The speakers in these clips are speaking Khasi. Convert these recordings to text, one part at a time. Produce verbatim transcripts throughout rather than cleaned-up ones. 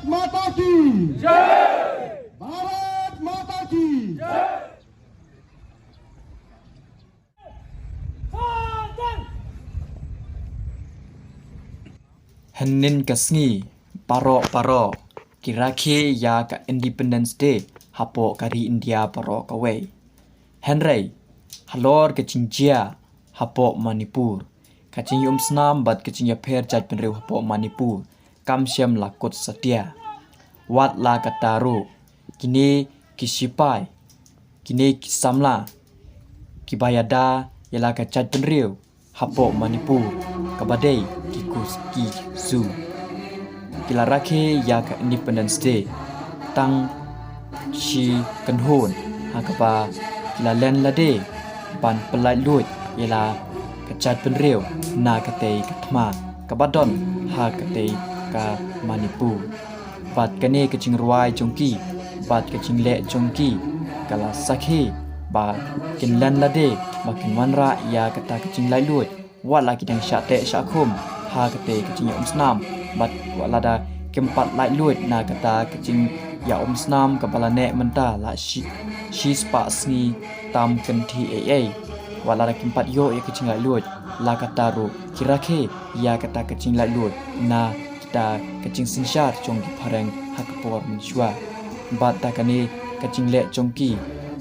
माता की जय। भारत माता की जय। Hynnin ka sngi, baroh baroh ki rakhe ïa ka Independence Day hapoh ka ri India baroh kawei. Hynrei halor ka jingjia hapoh Manipur, ka jingïaumsnam bad ka jingïapher jaitbynriew hapoh Manipur kam shym la kut satia. Wat la katta ruh, kine ki shipai, kine ki samla kiba ïada ïa la ka jaitbynriew hapoh Manipur, kaba dei ki Kuki Zo, ki la rakhe ïa ka Independence Day tang shi kynhun, ha kaba ki la len lade ban pyllait luid ïa la ka jaitbynriew na katei ka thma kaba don ha katei ka Manipur. Bad kane ka jingrwai jong ki bad ka jingleh jong ki ka la sakhi ba kin len lade ba kin wanrah ïa kata ka jinglaitluid, wat la ki dang shah teh shah khum ha katei ka jingïaumsnam, bad wat lada kim pat laitluid na kata ka jingïaumsnam kaba la neh mynta la shi, shi spah sngi tam kynthih ei ei. Wat lada kim pat ïoh ïa ka jinglaitluid, la katta ruh ki rakhe ïa kata ka jinglaitluid na kita ka jingsynshar jong ki phareng ha ka por mynshuwa. Bad da kane ka jingleh jong ki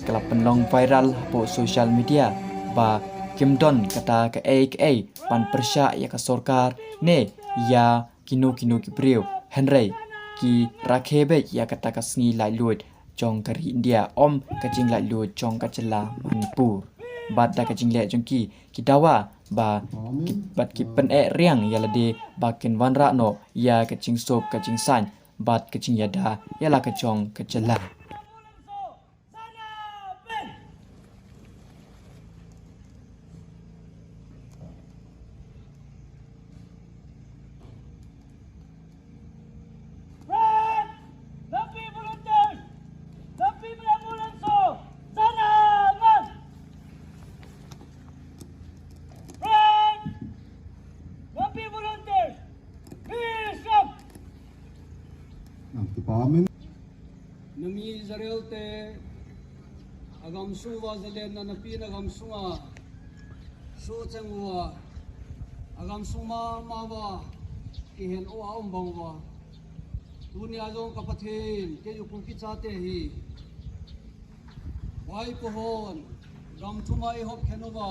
ka la pynlong viral hapoh social media ba kim don kata kaei kaei ban pyrshah ïa ka sorkar ne ïa kino kino ki briew, hynrei ki rakhe beit ïa kata ka sngi laitluid jong ka ri India, ym ka jinglaitluid jong ka jylla Manipur. Bad da ka jingleh jong ki, ki dawa ba ki, bad ki pyneh riang ïa lade ba kin wanrah noh ïa ka jingsuk ka jingsaiñ bad ka jingïada ïa la ka jong ka jylla. Nang ki pamin. Nami Israel te a gam sung wa zalen na napi na gam sunga. Shu chang wa a gam sung ma ma wa ki hen o a um bang wa. Tunia jong ka Pathen ke yu ku ki cha te hi. Wai pohon gam thuma i hop khen wa.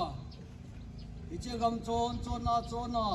Iche gam chon chon na chon na.